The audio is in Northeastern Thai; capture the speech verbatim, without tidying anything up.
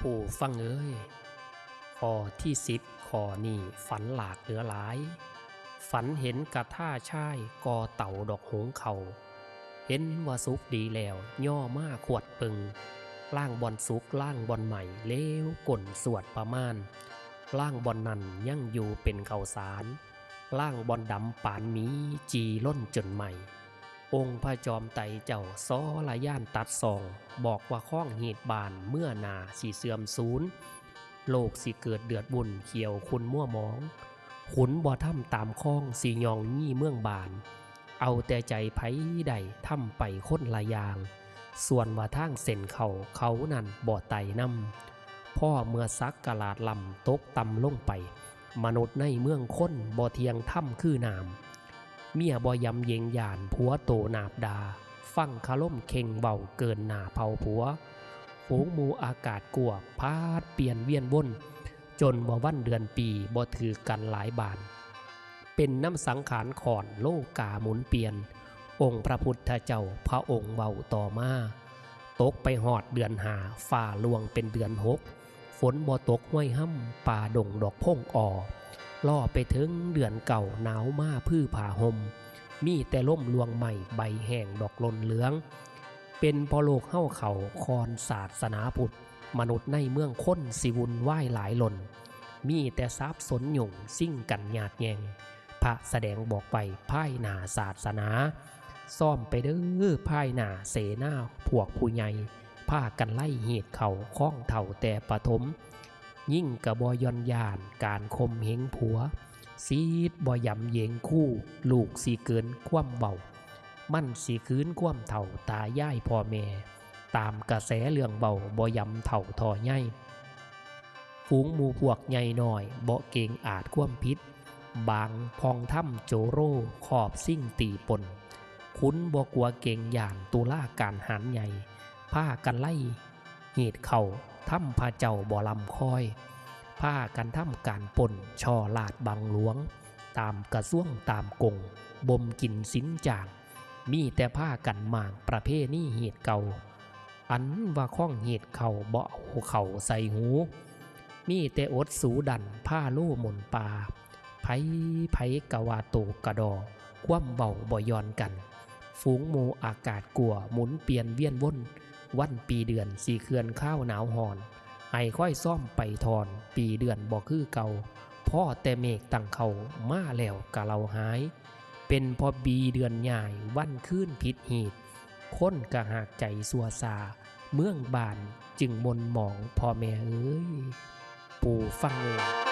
ผู้ฟังเอ้ย ข้อที่สิบ ข้อนี้ฝันหลากเหลือหลาย ฝันเห็นกระท่าชายก่อเตาดอกหุงข้าว เห็นว่าสุกดีแล้วย่อมาขวดเบิ่ง ล่างบ่อนสุกล่างบ่อนไหม้ เลวก้นสวดประมาณ ล่างบ่อนนั้นยังอยู่เป็นข้าวสาร ล่างบ่อนดำปานหมีจี่ล่นจนไหม้ องค์พระจอมไตรเจ้าสรญาณตัดส่อง บอกว่าคองฮีดบ้านเมื่อหน้าสิเสื่อมสูญ โลกสิเกิดเดือดวุ่นเขียวขุ่นมัวหมอง ขุนบ่ทำตามคองสิยองยี่เมืองบาน เอาแต่ใจไผได้ทำไปคนละอย่าง ส่วนว่าทางเส้นเขาเขานั้นบ่ไต่นำ พ่อเมื่อสักกะหลาดลำตกต่ำลงไป มนุษย์ในเมืองคนบ่เที่ยงธรรมคือน้ำ เมียบ่ยำเยงหยานผัวโตนาบดา ฟังคารมเข่งเว้าเกินหน้าเผาผัว ฝูงหมู่อากาศกวกพาดเปลี่ยนเวียนวน จนว่าวันเดือนปีบ่ถือกันหลายบาน เป็นน้ำสังขารขอนโลกาหมุนเปลี่ยน องค์พระพุทธเจ้าพระองค์เว้าต่อมา ตกไปฮอดเดือนห้า ฟ้าล่วงเป็นเดือนหก ฝนบ่ตกห้วยห้ำ ป่าดงดอกพงออ ล่อไปถึงเดือนเก้า หนาวมาพื้อผ้าห่ม มีแต่ลมลวงไหม้ใบแห้งดอกหล่นเหลือง เป็นเพราะโลกเฮาเขาคอนศาสนาพุทธ มนุษย์ในเมืองคนสิวุ่นวายหลายหล่น มีแต่สับสนหยุ่งซิ่งกันหยาดแยง พระแสดงบอกไปภายหน้าศาสนา ซ่อมไปเด้อภายหน้าเสนาพวกผู้ใหญ่ พากันไล่ฮีดเขาคองเฒ่าแต่ประถม ยิ่งกะบ่ย่อนย่านการข่มเหงผัว ซีดบ่ยำเยงคู่ ลูกสิเกินความเว้า มันสิคืนความเฒ่าตายายพ่อแม่ ตามกระแสเรื่องเว้าบ่ยำเฒ่าท่อใหญ่ ฝูงหมู่พวกใหญ่น้อยบ่เกรงอาจความผิด บางพองถ้ำโจโรคอบซิ่งตีปน ขุนบ่กลัวเกรงย่านตุลาการหารใหญ่ พากันไล่ ฮีดเขาทำพระเจ้าบ่ลำคอย พากันทำการปล้นช่อราชบังหลวง ตามกระทรวงตามกง บ่มกินสินจ้าง มีแต่พากันหมางประเพณีฮีดเก่า อันว่าคองฮีดเขาบ่เอาเขาใส่หู มีแต่อดสูดันพาโลหมุนป่า ไผไผกะว่าโตกะดอ ความเว้าบ่ย่อนกัน ฝูงหมู่อากาศกลัวหมุนเปลี่ยนเวียนวน วันปีเดือนสิเคลื่อนข้าวหนาวฮ้อน ให้ค่อยซ่อมไปทอน ปีเดือนบ่คือเก่า พ่อแต่เมฆตั้งเขามาแล้วกะเล่าหาย เป็นเพราะปีเดือนย้ายวันคืนผิดฮีด คนกะหากใจซัวซา เมืองบ้านจึงหม่นหมองพ่อแม่เอ้ย ผู้ฟังเอ้ย